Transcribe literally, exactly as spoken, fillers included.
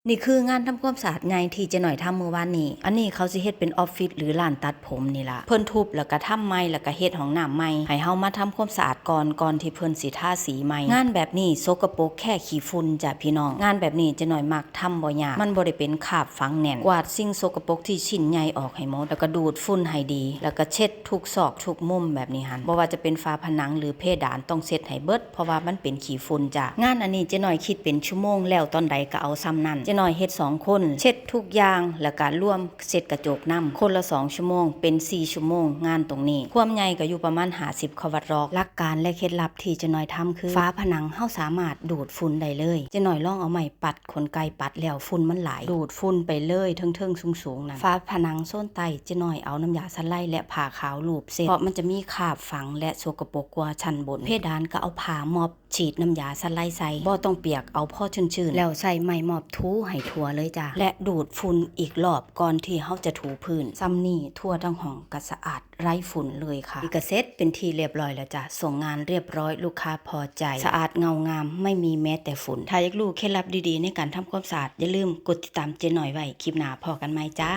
นี่คืองานทำความสะอาดใหญ่ที่เจ๊น้อยทำมื้อวานนี้ อันนี้เขาสิเฮ็ดเป็นออฟฟิศหรือร้านตัดผมนี่ล่ะ เพิ่นทุบแล้วก็ทำใหม่ แล้วก็เฮ็ดห้องน้ำใหม่ ให้เฮามาทำความสะอาดก่อน ก่อนที่เพิ่นสิทาสีใหม่ งานแบบนี้สกปรกแค่ขี้ฝุ่นจ้ะพี่น้อง งานแบบนี้เจ๊น้อยมักทำบ่ยาก มันบ่ได้เป็นคราบฝังแน่น กวาดสิ่งสกปรกที่ชิ้นใหญ่ออกให้หมด แล้วก็ดูดฝุ่นให้ดี แล้วก็เช็ดทุกซอกทุกมุมแบบนี้หั่น บ่ว่าจะเป็นฝาผนังหรือเพดานต้องเช็ดให้เบิด เพราะว่ามันเป็นขี้ฝุ่นจ้ะ งานอันนี้เจ๊น้อยคิดเป็นชั่วโมง แล้วตอนใดก็เอาส่ำนั้น เจ๊น้อยเฮ็ดสองคน เช็ดทุกอย่าง แล้วก็รวมเช็ดกระจกนำ คนละสองชั่วโมง เป็นสี่ชั่วโมง งานตรงนี้ ความใหญ่ก็อยู่ประมาณห้าสิบ ควัดรอก หลักการและเคล็ดลับที่เจ๊น้อยทำคือ ฝาผนังเฮาสามารถดูดฝุ่นได้เลย เจ๊น้อยลองเอาไม้ปัดขนไก่ปัดแล้ว ฝุ่นมันหลาย ดูดฝุ่นไปเลยเทิงๆ สูงๆ นั่น ฝาผนังโซนใต้เจ๊น้อยเอาน้ำยาสไลด์และผ้าขาวลูบเช็ด เพราะมันจะมีคราบฝังและสกปรกกว่าชั้นบน เพดานก็เอาผ้ามอป ฉีดน้ำยาสไลด์ใส่ บ่ต้องเปียก เอาพอชื้นๆ แล้วใช้ไม้มอปถูให้ทั่วเลยจ้ะ และดูดฝุ่นอีกรอบก่อนที่เฮาจะถูพื้น ส่ำนี้ทั่วทั้งห้องก็สะอาดไร้ฝุ่นเลยค่ะ นี่ก็เสร็จเป็นที่เรียบร้อยแล้วจ้ะ ส่งงานเรียบร้อย ลูกค้าพอใจ สะอาดเงางาม ไม่มีแม้แต่ฝุ่น ถ้าอยากรู้เคล็ดลับดีๆ ในการทำความสะอาด อย่าลืมกดติดตามเจ๊น้อยไว้ คลิปหน้าพ้อกันใหม่จ้า